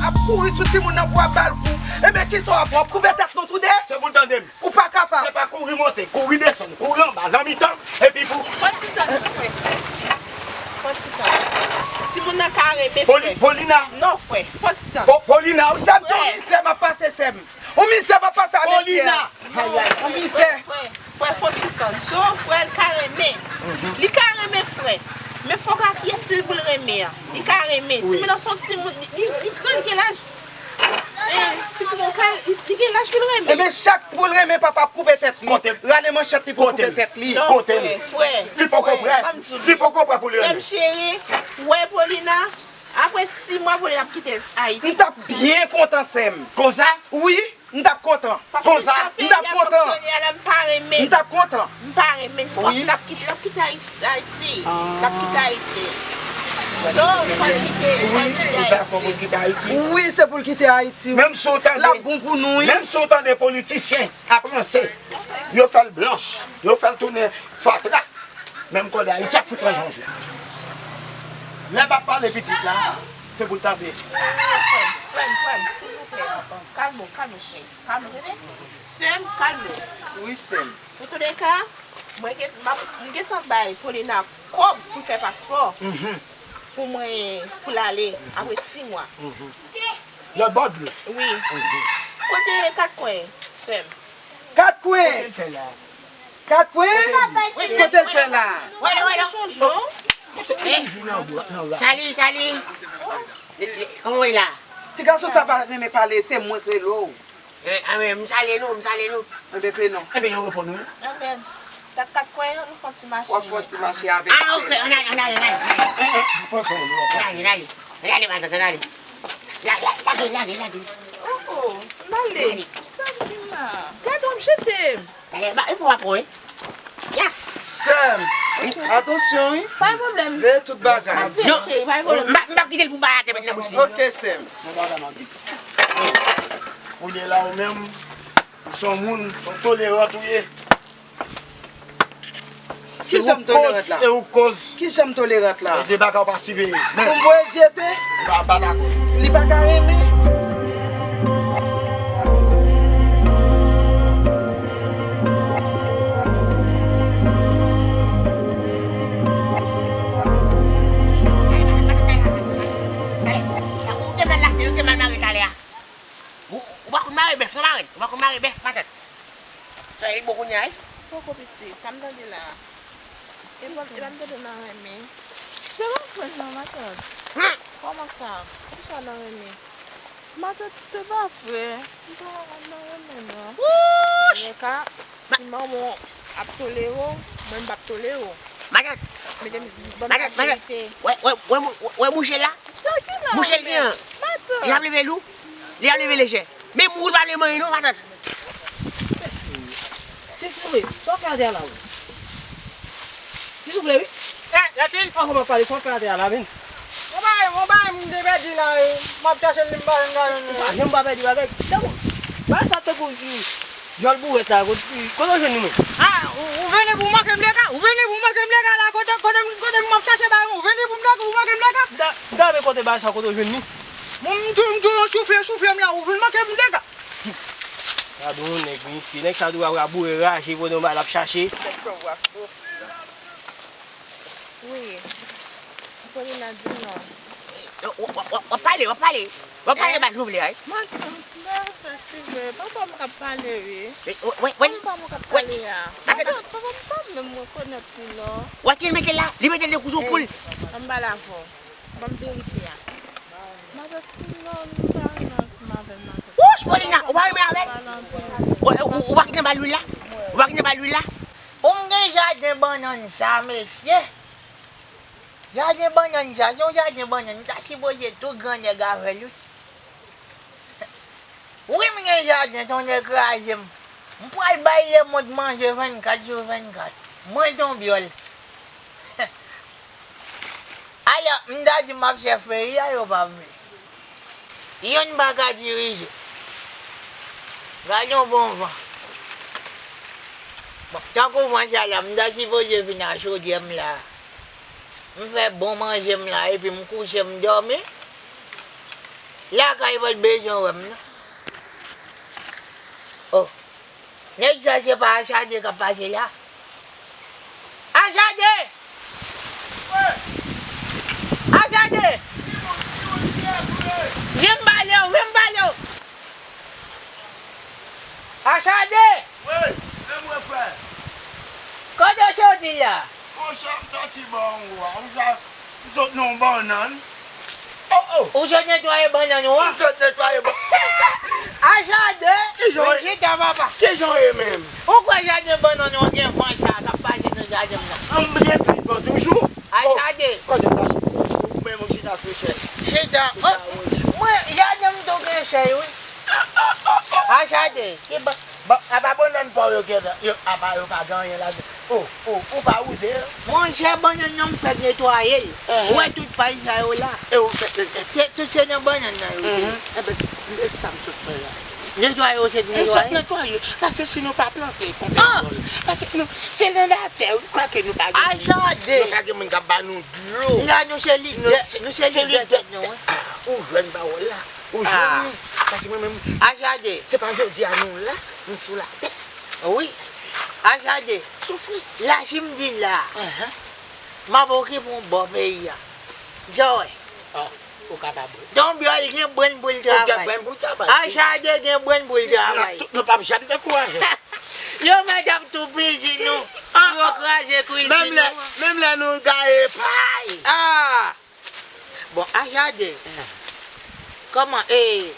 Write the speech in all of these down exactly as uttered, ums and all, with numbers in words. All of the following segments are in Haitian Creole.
ap kouri sou timoun nan pou ap ba l kou. Ebyen, kisa w ap fè? W ap koupe tèt nou toude? Se pou l tande m. Ou pa kapab. Se pa kouri monte, kouri desann, kouri anba, nan mitan, epi pou. Fò ti tann, frè. Fò ti tann. Timoun nan ka renmen, Poli-, frè. Polina. Non, frè. Fò ti tann. Po-, Polina, wi. Sè m, se yon mizè m ap pase, sè m. Yon mizè m ap pase a mesye a. Polina. Ay, ay. Yon mizè. Frè, frè, fò ti tann. Se yon frè, l ka renmen. Li ka renmen frè. Men fòk a kiyès li pou l renmen an. Li ka renmen. Wi. Timoun nan se yon timoun, li, li, li gran, li gen laj. Eh, pitit mwen, li, li gen laj pou l renmen. Ebyen, chak pou l renmen, papa ap koupe tèt li. Kote l? Rale manchèt li pou l koupe tèt li. Non, frè, frè. Li poko prè. Li poko prè pou l renmen. Sè m cheri, wè Polina, apre sis mwa, Polina ap kite Ayiti. M t ap byen kontan, sè m. Konsa? Wi, m t ap kontan. Konsa? M t ap kontan. M pa renmen. M t ap kontan. M pa renmen. Fòk l ap kite, l ap kite Ayiti. Ayiti. L ap kite Ayiti. So, fò l kite, fò l kite Ayiti. Li dakò pou l kite Ayiti? Wi, se pou l kite Ayiti, wi. Menm si w tande, l ap bon pou nou, wi. Menm si w tande politisyen ap ranse, yo fè l blanch, yo fè l tounen fatra. Menm kòde Ayiti ap fout ranje yon jou. Lè m ap pale pitit la, se pou l tande. Frè m, frè m, frè m, silvouplè, kalme w, kalme w, cheri. Kalme w, tande? Sè m, kalme w. Wi, sè m. Antouleka, mwen gen, m ap, m gentan bay Paulina kòb pou l fè paspò. Mhm. Pou mwen, pou l ale apre sis mwa. Mhm. Lòtbò dlo. Wi. Mhm. Kote kat kwen, sè m? Kat kwen? Kote l fè la? Kat kwen? Wi, kote l fè la? Wè, wè, wè. Sali, sali. Kòman w ye la? Ti gason sa pa renmen pale, se mwen k rele w. Eh, ah, men, m salye nou, m salye nou. Enben, pe non. Enben, yo reponn ou. Enben, ta kat kwen, nou fè yon ti mache. W ap fè yon ti mache avèk sè. Ah, ok, ann ale, ann ale, ann ale. Eh, eh, nou panse w, nou panse. Ann ale, ann ale. Ann ale, matant, ann ale. La, la, lage, lage, lage. Oh, oh, m ale. Gade, w ap jete m. Eh, ba, e pou w ap pran, wi. Yes! Sè m, atansyon, wi. Pa gen pwoblèm. Veye tout bagay. Non, m p ap, m p ap kite l pou bay atè met nan bouch li. Ok, sè m. Ou ye la, ou menm, ou se yon moun, yon tolerant ou ye. Se ou k koz, se ou k koz. Kijan m tolerant la? E de bagay ou pa siveye. Pou m voye l jete? Li pa, pa dakò. Li pa ka renmen? Ou te mal lase, ou te mal mare talè a. Ou, ou pa konn mare bèf, non, marèn? Ou pa konn mare bèf, matant? Sa e bon kounye a, wi. Poko pitit, sa m tande la a. E pa, e pa m tande nan renmen. Se pa frè non, matant. Kòman sa? Poukisa w nan renmen? Matant, se pa frè. M pa nan renmen non. Wouch! Antouleka, si manman w ap tolere w, mwen m p ap tolere w. Matant! Mete m, ban m la verite. Wè, wè, wè, wè mouche la? Sa ki la? Mouche l gen an. Matant! Li ap leve lou, li ap leve lejè. Men mou l pa vle manyen non, matant. Ti soufle, sa w fè atè a la, wi? Ti soufle, wi. Eh, Latil! Ankò m ap pale, sa w fè atè a la, vin. Yon bagay, yon bagay m te pèdi la, wi. M ap chache l, m pa jwenn, m pa jwenn li. Ou pa janm pa pèdi bagay. Tankou, bagay sa tankou, wi, dyòl bourèt la, kote, kote w jwenn li, menm? Ah, ou, ou vini pou manke m dega? Ou vini pou manke m dega la, kote, kote, kote m ap chache bagay, ou vini pou m dega, pou manke m dega? M ta, m ta vle kote bagay sa, kote w jwenn li? Bon, m tou, m tou yon soufle, soufle m la, ou vin manke m dega. Gade yon nèg, mesye. Nèg sa tou ap raboure raje, pran yon bagay l ap chache. Tèt fè w ap fou. Wi. Paulina di non. W, w, w, w ap pale, w ap pale. W ap pale ba jouvle a, wi. Matant, m pa fè five. Papa m k ap pale, wi. Wi, wi, wi. Papa m k ap pale a. Matant, papa m pa menm rekonèt li, non. Wè ki l mete la? Li mete l de kou sou poul. Anba lavon. Ban m verite a. Matant, non, m pa renmen ansanm avè l, matant. Wouch, Paulina, ou pa renmen avè l? Ou, ou, ou pa kite m ba l lwil la? Ou pa kite m ba l lwil la? Ou m gen jaden bannann sa, mesye. Jaden bannann sa, se yon jaden bannann, m ta sipoze tou grannèg avè l, wi. Wi, m gen jaden, tonnè kraze m. M pral bay lemonn manje vennkat sou vennkat. Mwen t on byòl. Alò, m ta di m ap chèf peyi a, yo pa vle. Youn pa ka dirije. Gade yon bon van. Bon, tankou van sa la, m ta sipoze vin a chodyè m la. M fè bon manje m la, epi m kouche, m dòmi. Lakay pa t bezwen wè m non. Oh. Nèg sa se pa Achade k ap pase la? Achade! Achade! Vin m pale w, vin m pale w! Achade! Wi, se mwen, frè. Kote w soti la? Monchè, m soti bò anwo a. Ou sa, m sot nan yon bannann. Oh, oh. Ou sot netwaye bannann ou an? M sot netwaye bannann. Achade! Kijan w ye? Vin chita, papa. Kijan w ye menm? Ou kwè jaden bannann ou an gen van sa k ap pase nan jaden m nan? An, m gen plis van toujou. Achade! Oh, kote m mache? Ou menm ou chita sou chèz. Chita. Chita, oh, wi. Mwen, jaden m tou gen chèz, wi. Achade! Ki ba-, ba-, a pa bannann pa w yo gen la, yo, a pa yo pa gen anyen ladan. Oh, oh, ou pa wouze, hein? Monchè, bannann nan m fèk netwaye l. Ou wè tout pay sa yo la. E ou fèk, e, e. Se, tout se nan bannann nan yo te ye. Enben, se, se sa m sot fè la. Netwaye ou sot netwaye? M sot netwaye. Paske si nou pa plante, konpè djòl. Paske nou, se nan latè, wi, kwake nou pa gen moun. Achade! Nou pa gen moun k ap ba nou dlo. La, nou se lidè, nou se lidè tèt nou, wi. Ou jwenn pawòl la. Ou jwenn li. Paske mwen menm, Achade, se pa jodi a nou la, nou sou latè. Wi. Achade. Soufri. La, si m di la, m ap okipe yon bò peyi a. Sa w wè? Ah, ou kapab, wi. Ton Byòl gen brenn pou l travay. Ou gen brenn pou travay. Achade gen brenn pou l travay. Nou p ap janm dekouraje. Yo mèt ap tou piji nou. Pou yo kraze kilti nou an. Menm lè, menm lè nou gaye pay. Ah! Bon, Achade, kòman, e,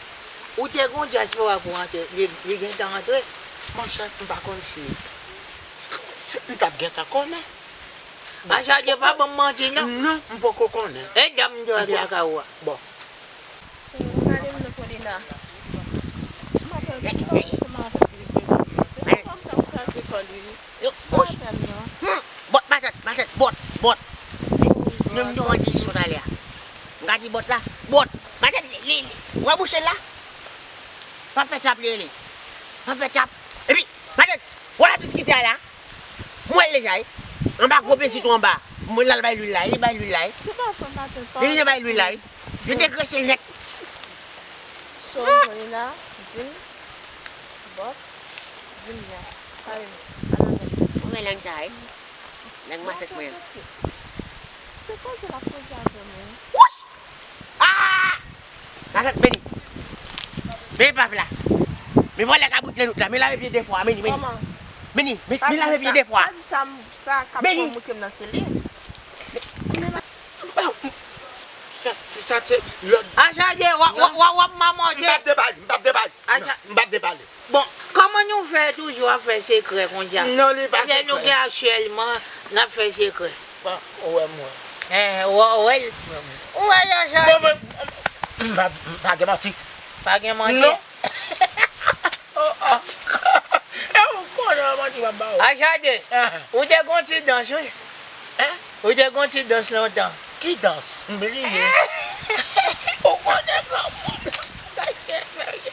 ou te gon dyaspora pou antre, li, li gentan antre? Monchè, m pa konn si, si m t ap gentan konnen. Bon. Achade, pa ban m manti, non. Non, m poko konnen. E dam m te wè lakay ou a? Bon. So, gade m non, Paulina. M pa fè, m pa fè, m pa fè. Yo, woch. Hmm. Bòt, matant, matant, bòt, bòt. Menm nou an di sou talè a. M ka di bòt la, bòt. Matant, li, li, li. Ou wè bouch li la? Pa fè tchap li, li. Pa fè tchap. Epi, matant, ou wè laplis ki te a la? M wè l deja, wi. Anba gwo penti tou anba. Mwen l al bay lwil la, li bay lwil la, wi. Li te bay lwil la, wi. Yo te grese nèt. So, m konnen la, di m. Bòt, vin la. Kare m, al avè m. Ou wè lang sa, wi? Lang matant mwen. Se koze l ap koze avè mwen. Wouch! Ah! Matant, men li. Men pap la. Men vòlè kabrit nan wout la. Men lave pye de fwa, men li, men li. Men li, men, men lave pye de fwa. Sa di sa, m, sa k ap montre m nan se li. Sa, se sa, se lòd. Achade, w ap, w ap, w ap, w ap mamòde. M p ap depale, m p ap depale. Non, m p ap depale. Bon, kòman nou fè toujou ap fè sekrè konsa? Non, li pa sekrè. Lè nou gen aktyèlman, n ap fè sekrè. Bon, ou wè m wè. Hein, ou wè, ou wè l? Ou wè l, Achade? Bon, mwen, m pa, m pa gen manti. Pa gen manti? Non. Oh, oh. E ou konnen manti m ap ba ou. Achade, ou te gon ti dans, wi. Hein? Ou te gon ti dans lontan. Ki dans? M bliye. Ou konnen granmoun. Gade fè rye.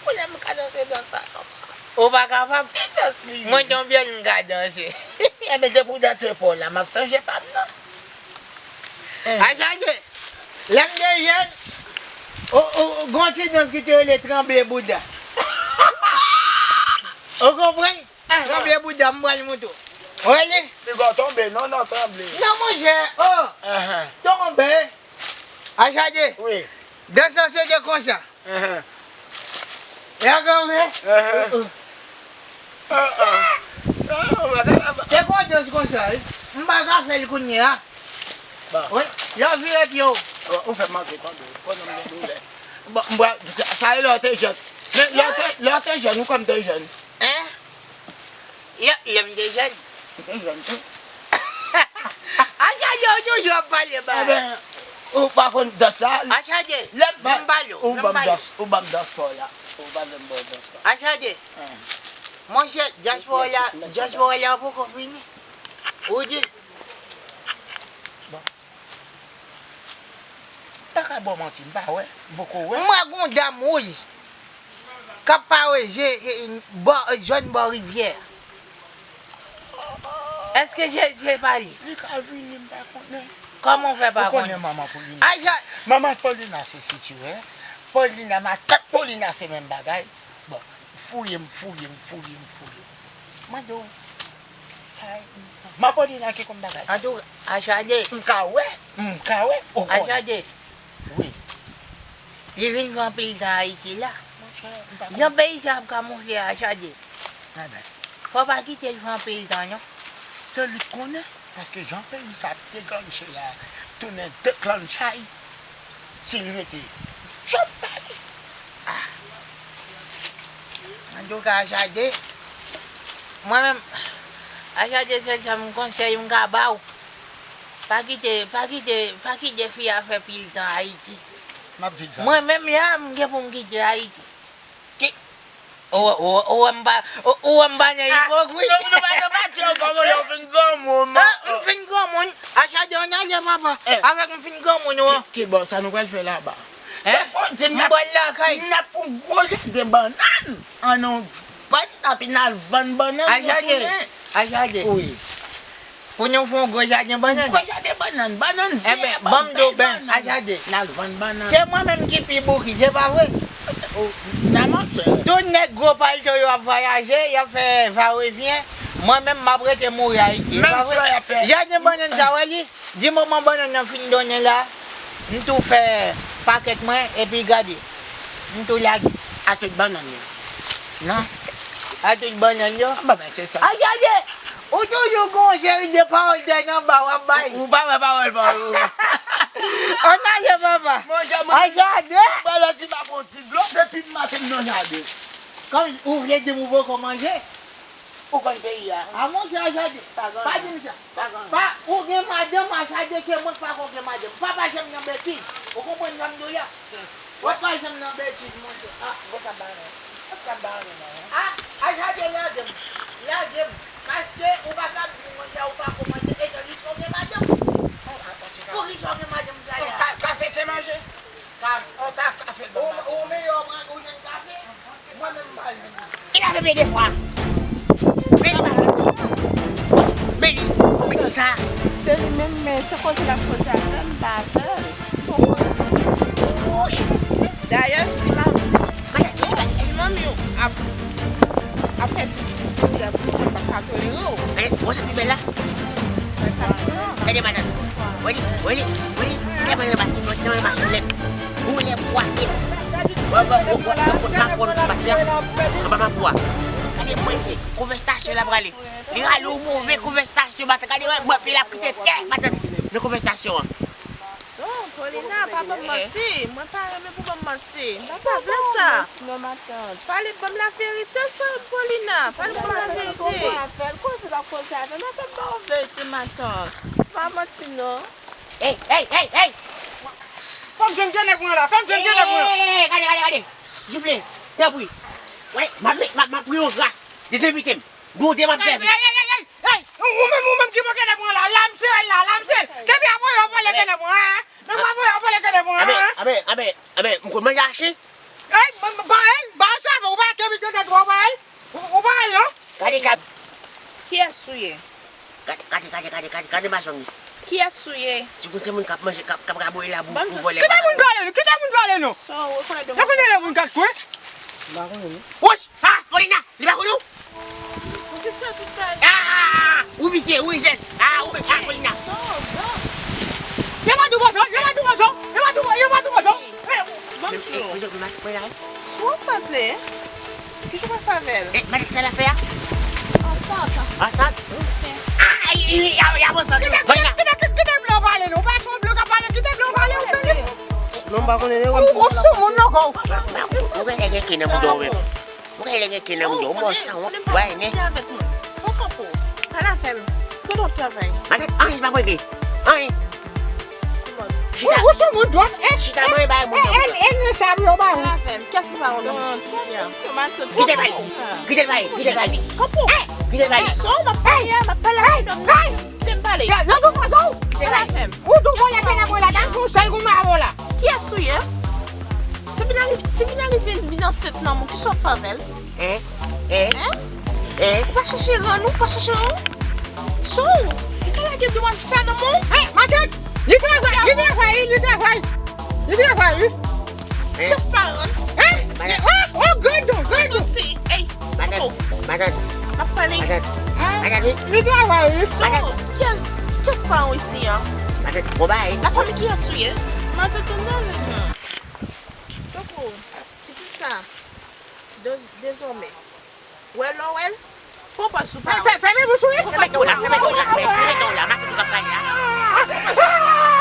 Kounye a m ka danse dans sa non. Ou pa kapab? Ki dans li ye? Mwen tonbe m ka danse. Enben, depi w danse pa w la, m ap sonje pa m nan. Achade, lè m te jèn, ou, ou, ou gon ti dans ki te rele tranble bouda. Ou konprann? Tranble bouda, m pral montre w. Ou wè li? Piga w tonbe, non, non, tranble. Non, monchè, oh! Tonbe. Achade. Wi. Dans lan se te konsa. Enhen. E a granmè. Enhen. Oh, oh. Oh, oh. Oh, oh, madame. Te gon dans konsa, wi. M pa ka fè l kounye a. Bon. Wi, lè w vire pye w. Oh, ou fè m manke tande. Konnen m gen doulè. Bon, m pral, sa, sa e lè w te jèn. Men lè w te, lè w te jèn, ou kwè m te jèn? Hein? Yo, lè m te jèn. Ou te jèn tou. Achade, ou toujou ap pale ba. Enben, ou pa konn dans sa? Achade, lè m vin pale w, ou ban m dans, ou ban m dans pa w la. Ou pa vle m ba w dans pa w. Achade. Monchè, dyaspora la, dyaspora la poko fini. Ou di. Bon. M pa ka ba w manti, m pa wè, m poko wè. M wè gon dam wouj k ap pareze, e, e, bò, e, zòn bò rivyè. Èske se, se pa li? Li ka vini, m pa konnen. Kòman w fè pa konnen? Ou konnen manman Paulina. Ajan. Manman Paulina se sitirè. Paulina, matant Paulina se menm bagay. Bon, fouye m, fouye m, fouye m, fouye m. Mande w, sa, man Paulina ki konn bagay sa. Antouka, Achade. M ka wè, m ka wè, ou konnen. Achade. Wi. Li vin fè anpil tan Ayiti la. Monchè, m pa konn. Jan peyi sa ap kamofle a, Achade. Fò w pa kite l fè anpil tan, non. Se li k konnen, paske jan peyi sa ap deklannche la, tounen deklannchaj, si l rete, tchòp ba li. Ah. Antouka, Achade, mwen menm, Achade, sèl sa m konsèy m ka ba w. Pa kite, pa kite, pa kite fi a fè pil tan Ayiti. M ap di l sa. Mwen menm la, m gen pou m kite Ayiti. Ki Ou, ou, ou wè m pa, ou, ou wè m pa nan ipokrit. Nou, nou pa nan pati ankò, monchè, ou fin granmoun. Ah, m fin granmoun. Achade, ann ale, papa. Avèk m fin granmoun, ou. Ki, ki bò, sa nou pral fè laba? Hein? M pral lakay. N ap fè yon gwo jaden bannann. An nou vann, epi n al vann bannann, nou tounen. Achade. Wi. Pou nou fè yon gwo jaden bannann. Yon gwo jaden bannann, bannann vè, bannann bannann. Ebyen, ban m di w, ben, Achade. N al vann bannann. Se mwen menm ki pi bouki, se pa vre? O, nan manchè. Tout nèg gwo palto yo ap vwayaje, y ap fè varevyen. Mwen menm, m ap rete mouri Ayiti, se pa vre? Menm sa y ap fè. Jaden bannann sa, w wè li? Di moman bannann nan fin donnen la, m tou fè pakèt mwen, epi gade, m tou lage. A tout bannann yo? Non. A tout bannann yo? Bon, ben, se sa. Achade! Ou toujou gen yon seri de pawòl dèyè nan ba w ap bay. Ou, ou pa wè pawòl pa w. Ann ale, papa. Monchè, mwen, Achade! Mwen pral wè si m ap pran yon ti dlo depi maten m nan jaden. Kòm ou vle di m ou poko manje? Ou konn peyi a? A, monchè, Achade, pa di m sa. Pa, ou gen madanm, Achade, se mwen k pako gen madanm. Papa, janm nan betiz. Ou konprann sa m di w la? W ap pa janm nan betiz, monchè. Ah, bon, sa ba nou. Sa ba nou, non. Ah, Achade, lage m. Lage m. Paske ou pa ka di, monchè, ou pa kòmanse, etan li fè w gen madanm. Poukisa w gen madanm sa la? Ka-, kafe se manje. Ka-, ka-, kafe l ban m. Ou, ou meyè w pran, ou jwenn kafe? Mwen menm m pa jwenn. Li lave pye de fwa. Men li pa jwenn. Men li, men sa. Se li menm, men se koze l ap koze avè m, m pa avè l. Dayè, si manmi, si manmi w ap, ap fè piti sesi ap, mwen pa ka tolere w. Men, ou se pi bèl la. Gade madanm. Wè li, wè li, wè li. Tèlman li anba ti, tèlman li anba chenèt. Ou lè pwaze. Wè, wè, wè, wè, wè, wè, wè, wè, pase a. Anba mapou a. Gade mwen se konvèsasyon la prale. Li rale yon move konvèsasyon, matant. Gade, wè, mwen, epi l ap kite tè, matant. Nan konvèsasyon an. Non, Paulina, pa ban m manti. Mwen pa renmen pou ban m manti. Mwen pa vle sa. Non, matant. Pale, ban m laverite, sè Paulina. Pale, ban m laverite. Koze l ap koze avè m. Matant, ba w verite, matant. Pa manti, non. Ey, ey, ey, ey! Fè m jwenn de nèg mwen la, fè m jwenn de nèg mwen la. Ey, gade, gade, gade. Souple, tanpri. Wi, m ap, m ap, m ap priye w gras. Dezenvite m. Bonde m ap sèvi. Ey, ey, ey, ey, ey! Ou, ou menm, ou menm ki pran kenèp mwen la, la m sere l la, la m sere l. Depi apre yo vòlè kenèp mwen, hein? Depi apre yo vòlè kenèp mwen, hein? Anben, anben, anben, anben, m konn manje ache. Ey, ba, ba, ey, ba, chave, ou pa kenbe tèt ou, ba, ey. Ou, ou pa al, non? Gade kab. Kiyès ou ye? Gade, gade, gade, gade, gade, gade mazonn li. Kiyès ou ye? Si w konn se moun k ap manje, k ap, k ap raboye labou pou vòlè. Kite moun pale, non, kite moun pale, non. Sa w rekonèt de mwen? Rekonèt de moun kat kwen. M pa konnen, non. Wouch! Ah, Paulina, li pa konnen w? Poukisa tout bagay sa? Ah, ou visye, ou rizèz. Ah, ou menm, ah, Paulina. Yo pa di w bonjou, yo pa di w bonjou, yo pa di w, yo pa di w bonjou. Bon, men, men, men, men, men, si w ansent, kijan w pral fè avè l? Eh, madanm, sa l ap fè a? Ansent. Ansent? Ah, y, y, y, y ap ansent. Kite, kite, kite, kite blan pale, non. Ou pa se yon blan k ap pale, kite blan pale, ou seri? Non, m pa konnen, non. Ou, ou sou moun, non, kò. Ou genlè gen ke nan bouda w menm. Ou genlè gen ke nan bouda w, ou mò san wont, vwayè nè. Fò kanpe w. Pale avè m. Kote w travay? Matant, anyen pa regle. Anyen. Chita. Ou, ou sou moun dwòt, eh, chita mwen, eh, bay moun nan, eh, bouda. Eh, eh, sa pou yo ba ou. Pale avè m. Kiyès ki pa yon nonm isi a? Kite l pale. Kite l pale. Kite l pale. Kanpe w. Eh, kite l pale. Sa w m ap pale a, m ap pale avè w. Kite m pale. Yo, yo, yo, yo. Kite l pale. Pale avè m. Ou tou vòlè kenèp mwen la, dan yon sèl kou m a wè w la. Kiyès ou ye? Si vin arive, si vin arive vin ansent nan moun, kisa w ap fè avè l? Hein? Hein? Hein? Hein? Ou pa chèche rann ou, ou pa chèche rann ou? Sa w, ou ka lage demwazèl sa nan men w? Hein, matant! Li travay, li travay, li travay! Li travay, wi! Kiyès paran? Hein? Matant. Oh, oh, gadon, gadon. Soti. Ey, matant, Koko. Matant. M ap pale. Matant. Matant, wi. Li travay, wi. So, kiyès, kiyès paran w isi an? Matant, bon bagay. Lafanmi kiyès ou ye? Matant, tande ale nan. Koko, pitit sa, dez-, dezòmè. Wè lè w wè l, pran pòz sou paran. Fè, fèmen bouch ou, wi. Fèmen do la, fèmen do la, fèmen do la, matant, ou ka pale a.